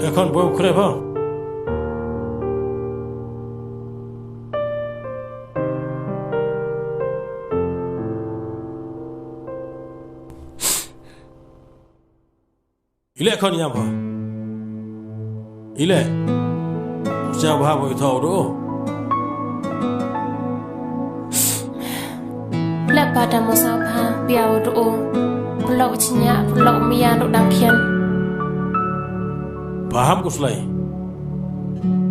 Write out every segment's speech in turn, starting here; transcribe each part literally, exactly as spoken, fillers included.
Ekhon boi u khreh pha. Ile khon ïam pha. Ile. Sha bha boi thaw do. Leh pa da mo sa pha, biaw do. Pulok chinya, pulok mia do dang khian. Paham ko slai.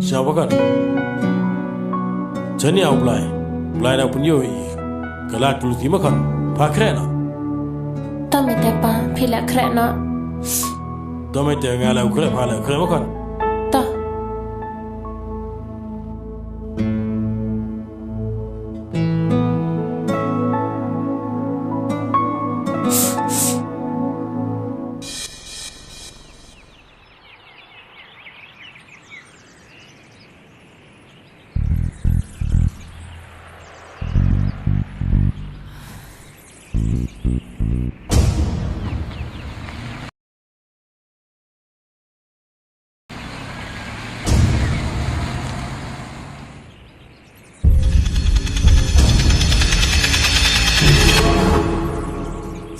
Sha ba kan. Chani au Blai. Blai na pun yo i. Ka la kul ti ma kan. Pha khreh na. To me te pa, phi la khreh na. To me te nga la khreh, pha la khreh ma kan. To.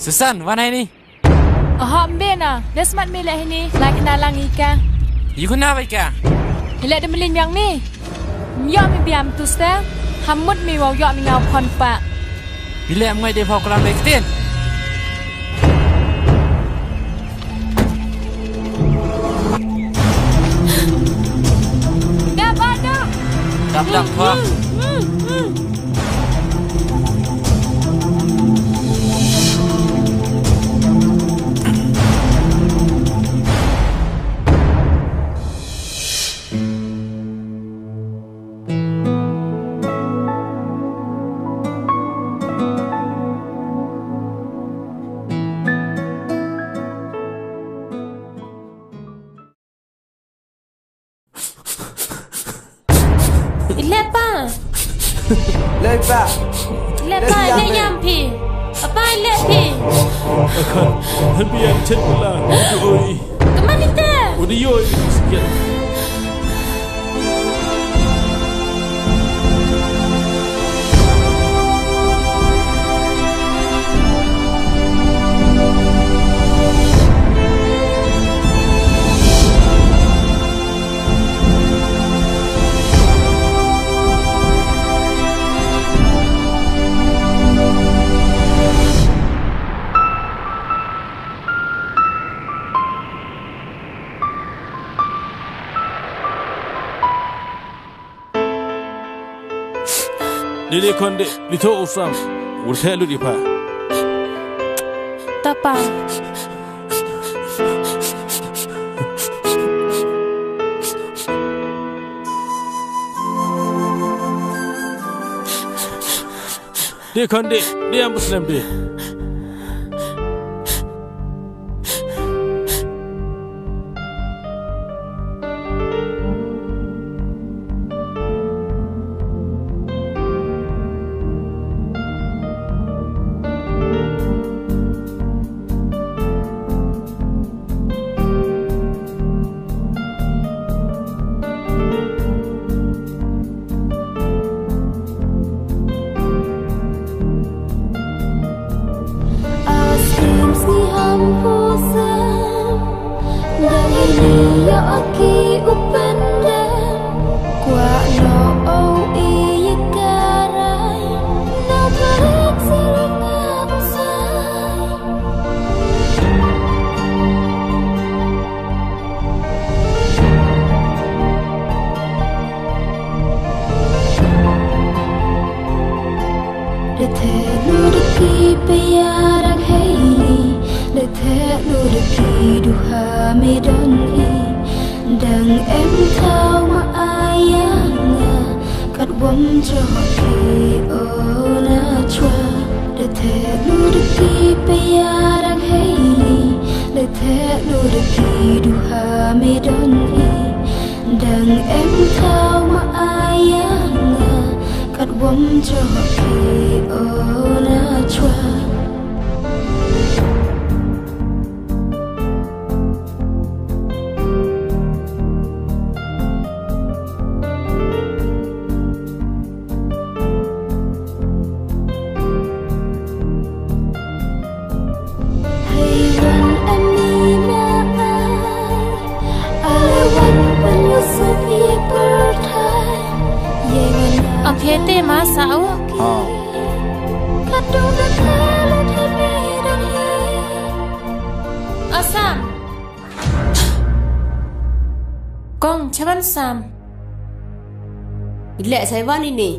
Susan, wan hangne. Oho, ym beh na. Dei smat me leh hangne, la kynda lang ïa ka. Ïa kynda bha ïa ka. Ïa leh da mlien biang me. Ym ïoh me biang tu ste. Ham mut me wow ïoh me ngaw khon pa. Phi leh ym ngoi dei phaw klam dei ktien. Da ba da. Dap dap pha. Ile pa. Ile pa. Ile pa, ile ïam phi. Apa ile phi. Akan, han phi ïa chet pula. Oi. Kemana te? Udi oi sikit. Dei dei khon dei, dei thoh u sam. Wur theh lut ïa pha. To pa. Dei khon dei, dei am slem dei. Da theh lut ïa phi ba ïa dang hei. Da theh lut ïa phi duha me don i. Dang em thaw ma ai ïa nga. Kat wam jok phi o na chwa. Da theh lut ïa phi ba ïa dang hei. Da theh lut ïa phi duha me don i. Dang em thaw ma ai ïa nga. Kat wam jok phi o na chwa. Ta u. Ha. Asam. Kong, chaban sam. Ileh chaiwan ini.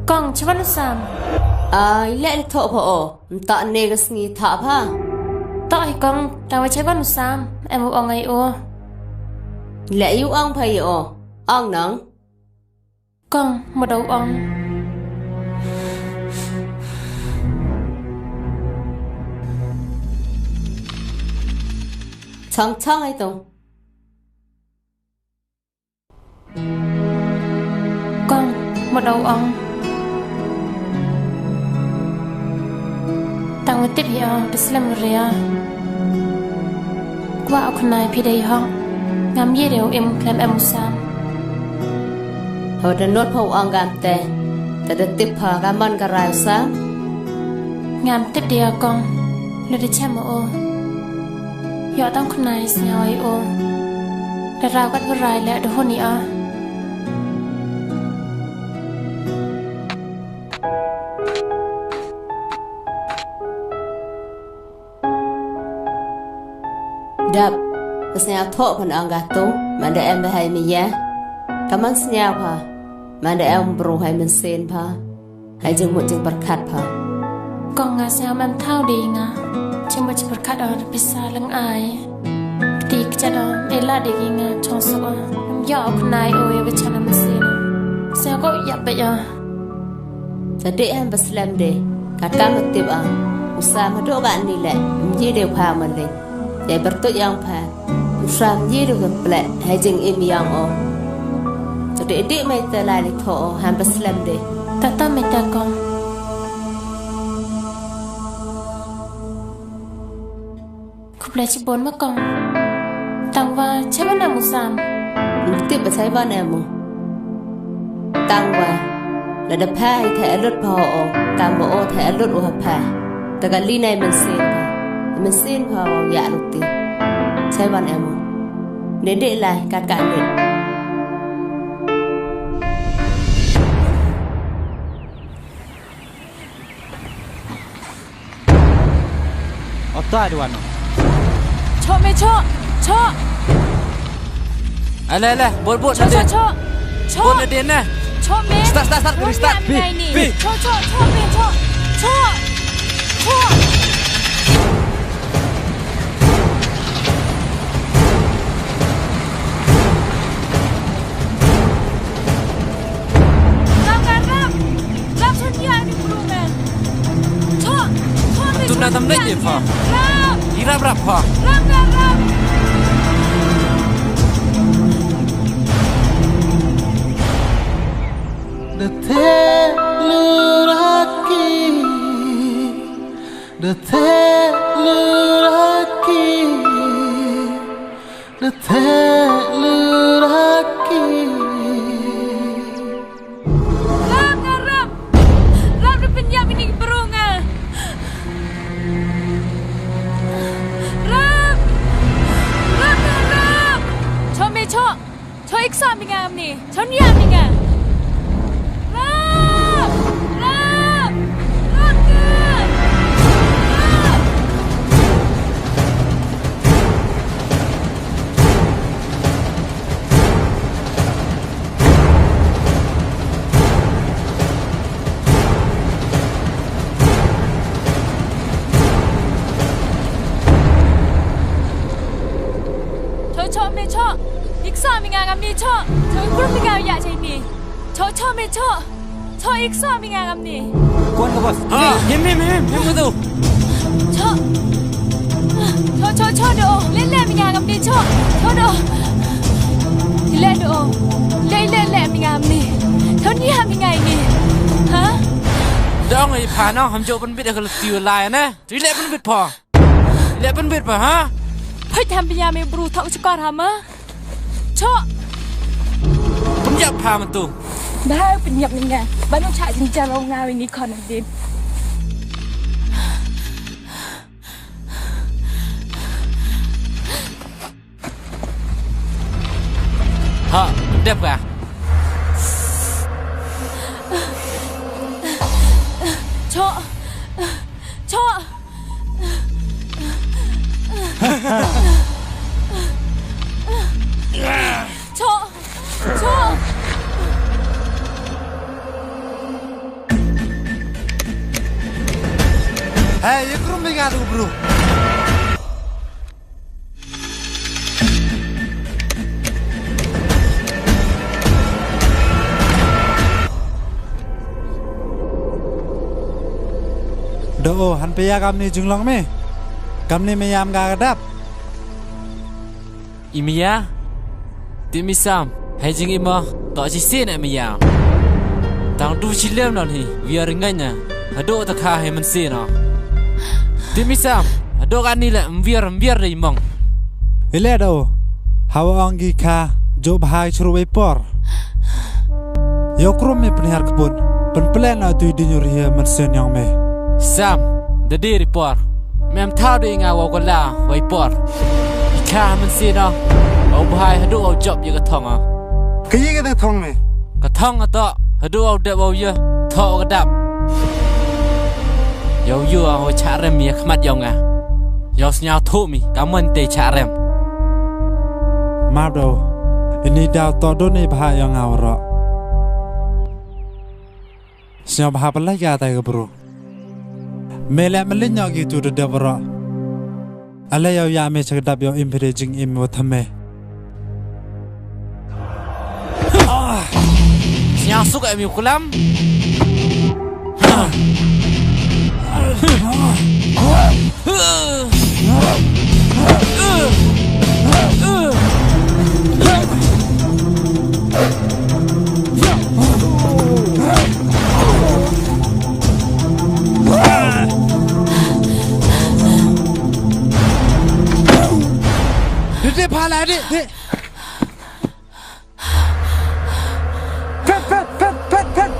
Kong, chaban sam. Ah, ileh ni thok pha o. Mta ne ka sngi thok pha. Thok hi kong, ta wa chaiwan sam. Em u ong ai o. Ileh yu ong pha i o. Ong nang. Kong, mo dau ong. Chang chang ai tong. Kong, mo dau ong. Tang u tip hi ong, te slem ria. Kwah u khnai phi dei hok. Ngam ye dei u im khlem em u sam. Haba da not pha u ong gam te. Te da tip pha ka mon ka rai u sam. Ngam tip dei a kong. Lo da chem o. Yo tang khnai sñiaw ai o. Da raw kat ka rai le da hun i a. Dap, ka sñiaw thoh phan ong ka tu, man da em ba hai mi ya. Ka man sñiaw pha, man da em bru hai mynsiem pha. Hai jingmut jingpyrkhat pha. Kong nga sñiaw mem thaw de nga. Jingmut jingpyrkhat o da pisa leng ai. Kti kjat o, e la de ki nga chong suk o. Em ya o khnai o ya ba chan o mynsiem o. Sñiaw ko ya ba ya. Sa dei em ba slem de, kat kam tip a. U sam haduh katni le, ym ye de u pha man de. Jai pyrtuit yang pha. U sam ye de u plek, hai jingim yang o. Sa dei dei mai te lai li tho o, ham ba slem de. Tata mai ta kong. Khublei chibun ma kong. Tang wa, chaiwan em u sam. Ym tip ba chaiwan em u. Tang wa, lada pha hi theh alut pha ho o, tang wa o theh alut u ha pha. Te ka li nai mynsiem pha. Mynsiem pha o ya lut ti. Chaiwan em u. Ne dei lai, kat ka lut. Ota duan. Chok me chok, chok. Ale, ale, bot, bot, chok, chok, chok. Bot na din na. Chok me. Start, start, start, start. Pi, pi. Chok, chok, chok me chok. Chok. Chok. Rap, rap, rap. Rap, chun ïa ni bru me. Chok, chok me. Tu na tam leh ye pha. Rap. I rap rap pha. Rap, rap, rap. Da theh luraki. Da theh luraki. Da theh luraki. Rap nga rap. Rap da pynïap ïa ini ki briew nga. Rap. Rap nga rap. Chok me chok. Chok, ik sa mi nga ngan ïa mih. Chok, ïa mih nga. Rap! Rap! Rap ke! Rap! Chok, chok, me chok. Ik sa mi nga ngan ïa mih chok. Chok, ik bun mi nga ïa jai ni. Chok, chok, me chok. Chok, ik sa mi nga ngan ïa mih. Kuan ka boss. Ha, him, him, him, him ka tu. Chok. Chok, chok, chok, do. Leh, leh mi nga ngan ïa mih chok. Chok, do. Leh, do. Leh, leh, leh mi nga ngan ïa mih. Chok, ïa mi nga ïa mih. Ha? Dang i pha nang ham jok pynbit ka lati u lai ne. Tu leh pynbit pha. Leh pynbit pha, ha? Phai tham pynïap me bru thok chukar ha ma. Chok. Pynïap pha ma tu. Ba pynïap ni nga. Ba nu chak jin jar nga wi ni khon din. Ha, dep ka? Doh, han pia kamni jinglong me. Kamni me ïam ka dap. I mia. Tip mi sam, hei jingim mo, to chi sien e mia. Tang du chi lem non hi, wiar nganya. Haduh ta kha hei mynsiem no. Tip mi sam, haduh kani le mwiar mwiar dei mong. Ile do. Hawa ong ki kha, jo bha chru wei por. Ïa u krum me pynhiar kput. Pynplen na tu i dinyur hi mynsiem yong me. Sam, da dei ri por. Mem thaw dei nga wa ko la wei por. I kha mynsiem no. Wa u bhai haduh wa u jop ïa ka thong a. Ka ïa ka thong me. Ka thong a to, haduh wa u dep wa u ïa, to wa ka dap. Ïa u ïa wa u cha rem ïa khmat yong nga. Ïa u sñiaw thuh mi, ka mon te cha rem. Map do. Ini daw to do ni bha yong nga wa ro. Sñiaw bha pynlait ïa tai ka bru. Me leh mlin ñiah ki tu da dep baroh. Ale ïa u ïa me cha ka dap ïa u im phi de jingim wa thymme. Sñiaw suk em ïa u klam. Dede phala, dede. Phet, phet, phet, phet, phet.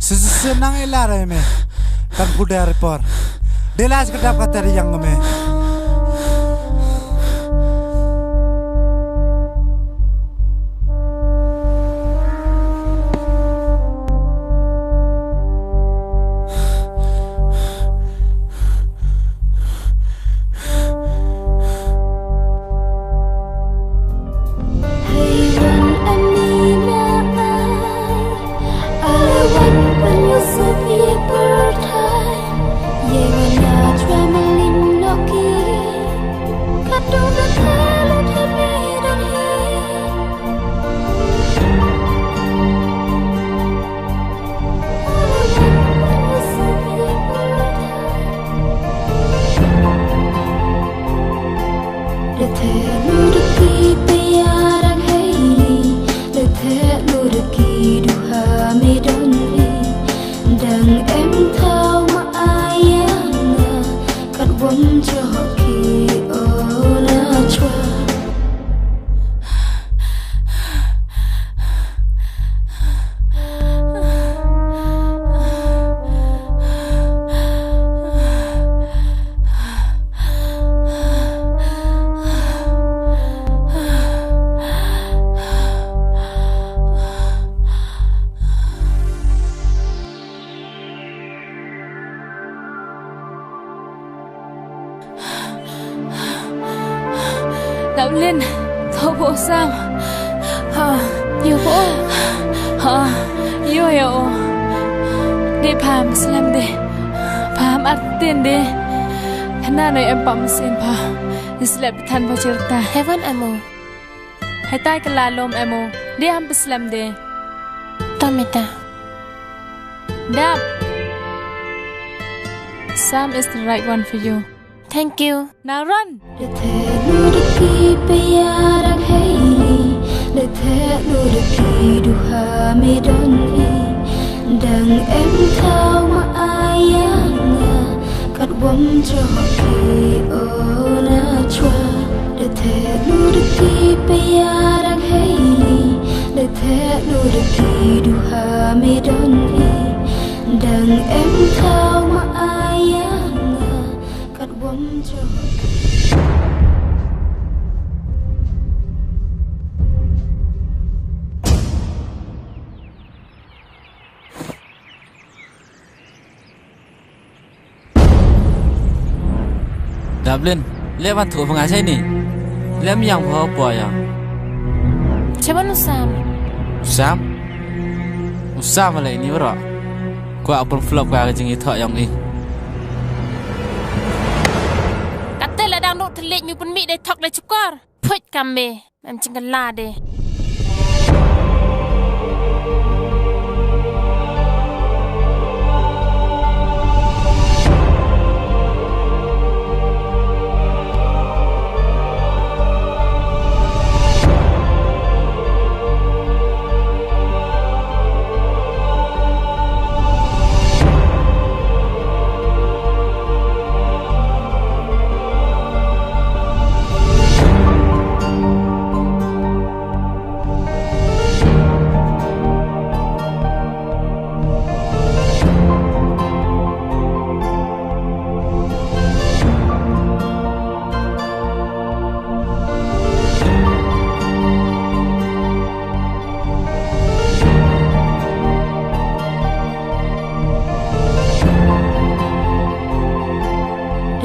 Sisi nang ila rai me. Kan pudar por. Delas kedap kata yang me. Em thaw ma ai ïa nga, kat bym jok hi o na chwa. Daplin, to bo sam. Ha, ïoh bo. Ha, ïoh ïoh. Dei pham slem dei. Pham artin dei. Hana noi em pam sin pha. Islep than bo chirta. Heaven emo. Hetai kala lom emo. Dei ham slem dei. Tamita. Dap. Sam is the right one for you. Thank you. Now run. Da theh nu da ki pia dang hei. Da theh nu da ki duha me don i. Dang em thaw ma ai ïa nga. Kat bym jok hi o na chwa. Da theh nu da ki pia dang hei. Da theh nu da ki duha me don i. Dang em thaw ma ai ïa nga. Kat bym jok. Daplin, leh ban thuh pha nga shai ni. Leh ym ïang pha poi ïa. Shaban u Sam. U Sam? U Sam leh ini baroh. Kwah pynflop ka jingïathoh ïong i. Kata leh dang duk thylliej mi pynmih dei thok dei chukor. Phuit kam me. Em jingkylla de.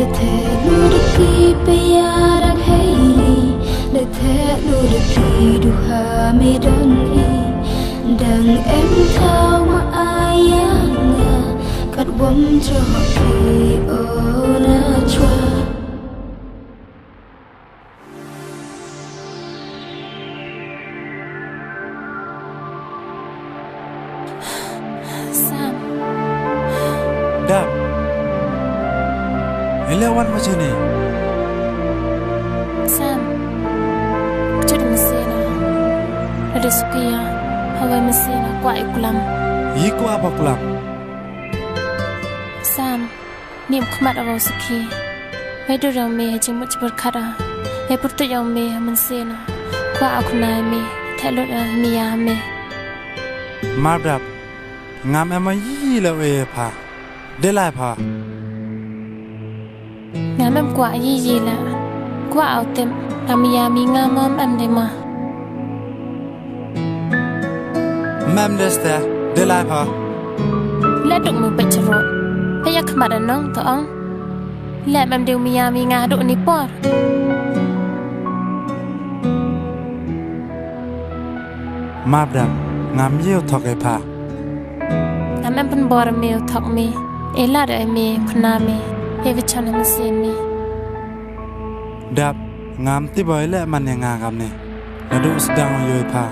Da theh nu da ki pia dang hei. Da theh nu da ki duha me don i. Dang em thaw ma ai ïa nga. Kat bym jok hi o na chwa. Sam. Dap. Ile wan ma chini. Sam. Kjut masena. Ada sukiya. Hawai masena. Kwah ikulam. Iku apa kulam? Sam. Ym khmat ïa u sakhi. Wei dur ïong me ha jingmut jingpyrkhat ah. Wei pyrtuid ïong me ha mynsiem ah. Kwah ïa u khynnah me. Theh lut ïa me ïa me. Mardap. Ngam em ïa i la wei pha. Dei lai pha. Ngam em kwah ïa i la. Kwah ïa u tip. Ngam ïa mi ngam em em dei ma. Mem deste, de lai pha. Leh duk mu peit cherot. Peit ïa khmat da nong to ong. Leh mem dei u mia mi nga duk ni por. Map dap, ngam ïa u thok ïa pha. Ngam em pynbor me u thok me. Ïa lad ïa me u khynnah me. Ïa vichon ha mynsiem me. Dap, ngam tip ba u leh man ïa nga kamne. Naduh sdang u ïoh ïa pha.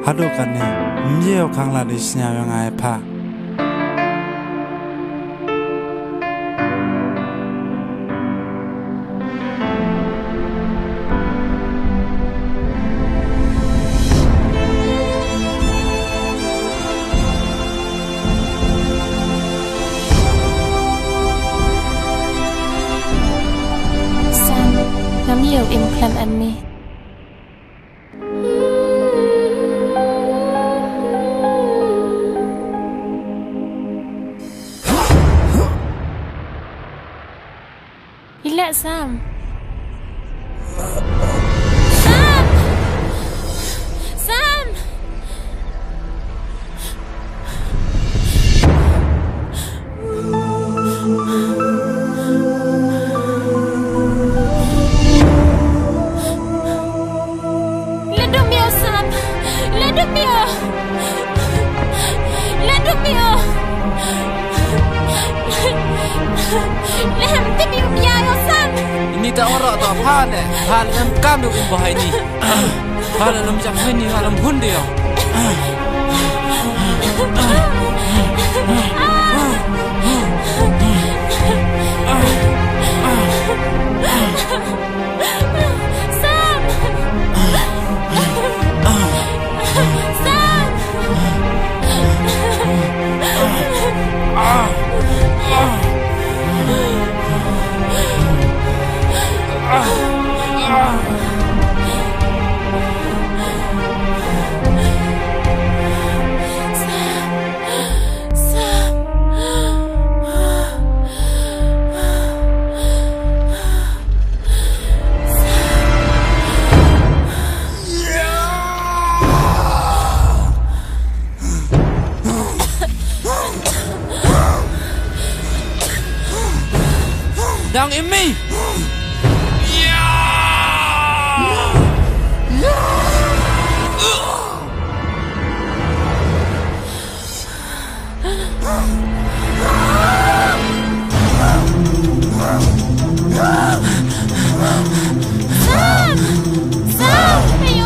Haduh katne, ym ïoh khang lad ïa sñiaw ïa nga ïa pha. Im khlem em mi. Ila Sam. Sam! Sam! Leit dum ïa u Sam. Leit dum ïa u. Leit dum ïa u. Leit dum ïa u Sam. Ini ta ora ta pha ne. Pha lem kam dum bahai ni. Pha lem jap ni, pha lem hun dia. Sam! Sam! Dang im mi. Sam! Sam! Sam! Sam!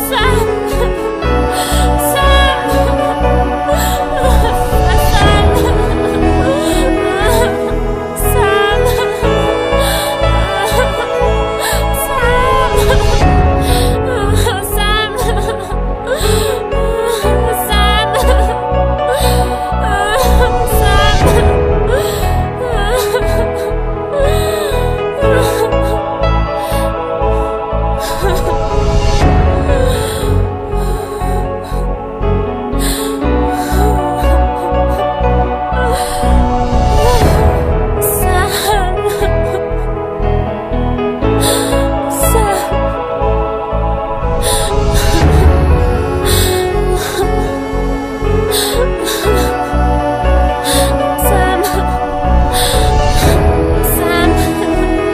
Sam! Sam! Sam! Sam!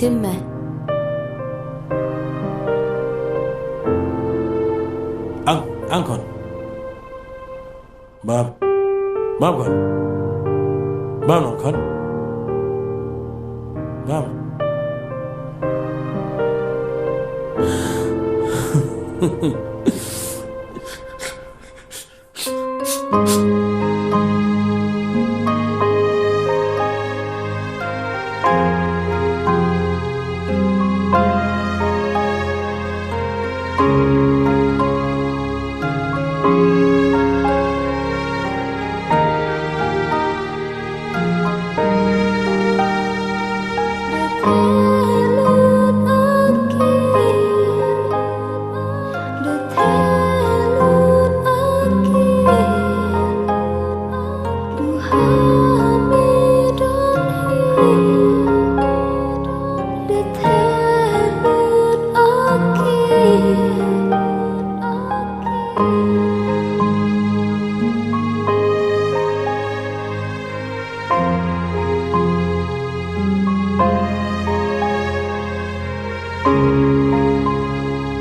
Shim me. Ang, ang khon. Bam. Bam khon. Bam khon. Bam.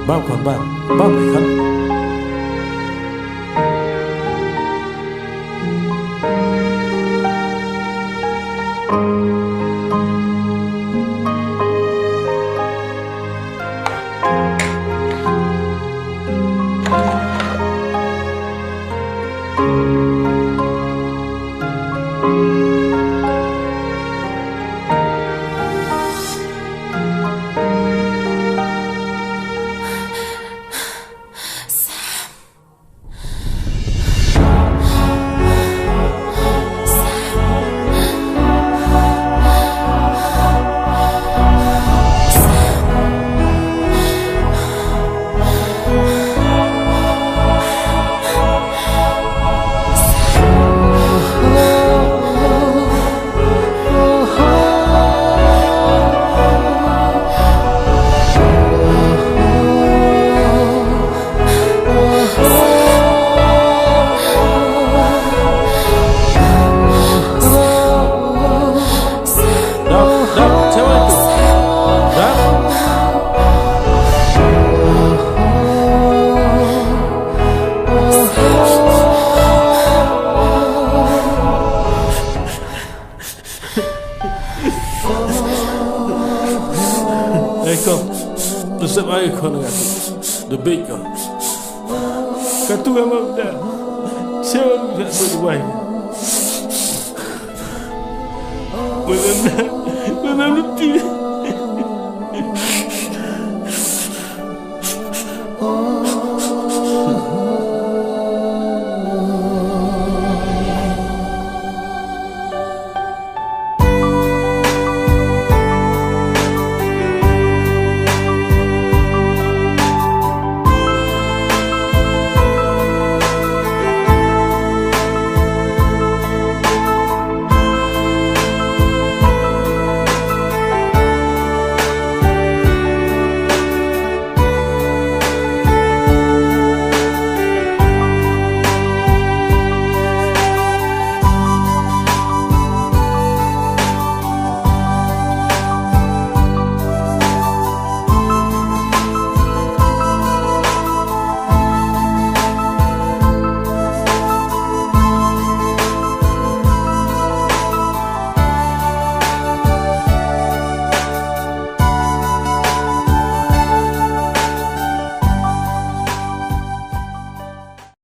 Bam khon bam, bam khon. Dap, dap, chewa tu. Dap. Ei ko, to sep ai khon nga tu. To bit ko. Ka tu ka ma da. Chewa tu ka tu wai. Wai na, wai na luti.